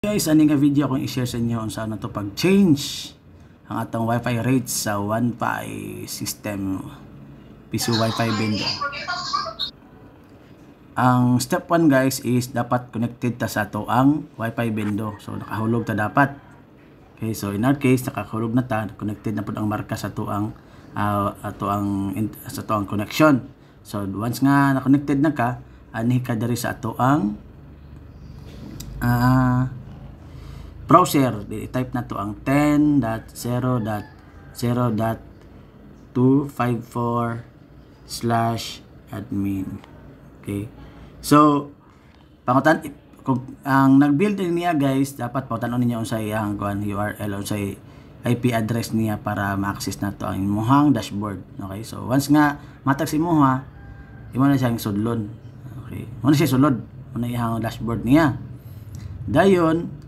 Guys, ani nga video akong i-share sa inyo unsa na to pag-change ang atong Wi-Fi rates sa 1Fi system piso Wi-Fi vendor. Ang step 1, guys, is dapat connected ta sa ato ang Wi-Fi vendor. So nakahulog ta dapat. Okay, so in our case, nakahulog na ta, connected na pud ang marka sa ato ang ato ang sa ato ang connection. So once nga na-connected na ka, anhi ka diri sa ato ang browser, i-type na to ang 10.0.0.254/admin. Okay. So, pangutan kung ang nag-build niya, guys, dapat pangutan ninyo unsa iyang kuan URL, unsay IP address niya para ma-access na to ang imong dashboard. Okay? So, once nga matag sa imuha, imo na siyang sudlon. Okay? Mo na siya sulod. Mo na iyang dashboard niya. Dayon,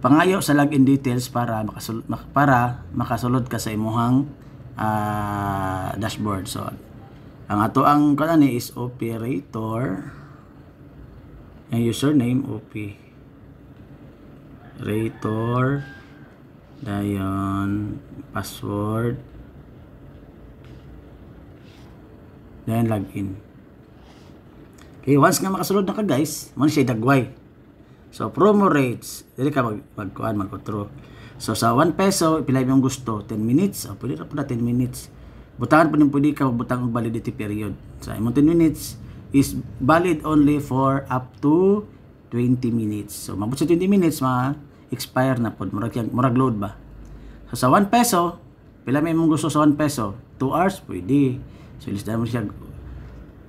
pangayo sa login details para makasulod ka sa imuhang dashboard. So, ang ato ang kuan ni is operator, ang username operator, dayon password, then login. Okay, once nga makasulod na ka, guys, mo na siya dagway. So, promo rates, dili ka mag magkuan mag-outro. So, sa 1 peso, pila imong gusto? 10 minutes. O, pwede ra pud na 10 minutes. Butangan pa rin, pwede ka magbutang og validity period. Sa imong 10 minutes is valid only for up to 20 minutes. So, mabot sa 20 minutes, ma-expire na pod. Murag, murag load ba? So, sa 1 peso, pila may imong gusto sa 1 peso? 2 hours? Pwede. So, ilista mo siya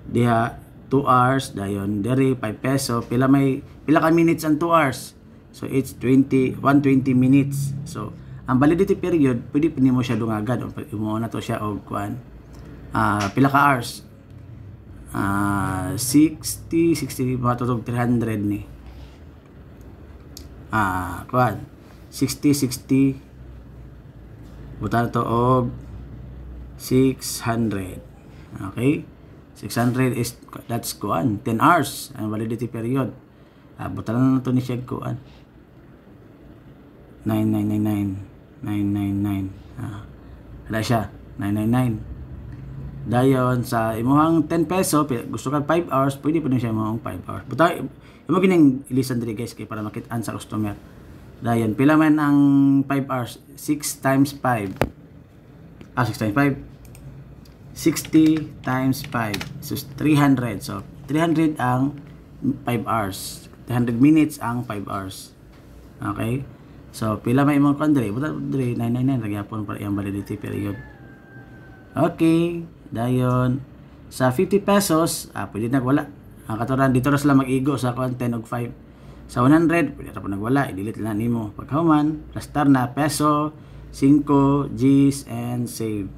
diha 2 hours, dayon diri 5 peso, pila may pila ka minutes ang 2 hours? So it's 20 120 minutes. So ang validity period, pwede pa nimo siya dungagan o imo na to siya og kuan, pila ka hours? 60 60 pa to 300 ni kuan 60 60, butan to og 600. Okay, 600 is that's kuan 10 hours ang validity period. Butan na to ni siya kuan 9999 999. Wala siya 999. Dayon sa imuhang 10 peso, gusto ka 5 hours, pwede pa din siya imong 5 hours. Buta imo gining ilisan diri, guys, kay para makitaan sa customer. Dayon pila man ang 5 hours? 6 times 5. 6 times 5, 60 times 5. So, 300. So, 300 ang 5 hours. 300 minutes ang 5 hours. Okay? So, pila may imong kuan diri? Buta diri 999 ra gyapon para iyang validity period. Okay. Dayon sa 50 pesos, pwede na wala. Ang katuran dito ra sila mag-igo sa kuan 10 og 5. Sa 100, pwede ra po nagwala, i-delete lang nimo. Paghuman, plastar na peso, 5 Gs and save.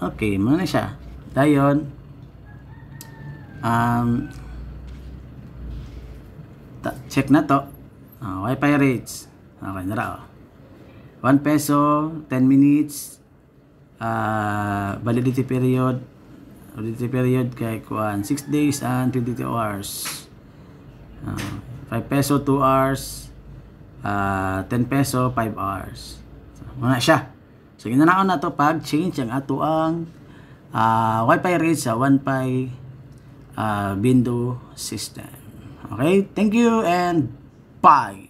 Okay, mao na siya. Dayon, check na to. Wi-Fi rates. Okay, nara oh. 1 peso, 10 minutes, validity period, kay kuan 6 days and 22 hours. 5 peso, 2 hours, 10 peso, 5 hours. So, mao na siya. So, ginanaon na to pag change ang ato ang Wi-Fi rate sa 1Fi Window system. Okay, thank you and bye!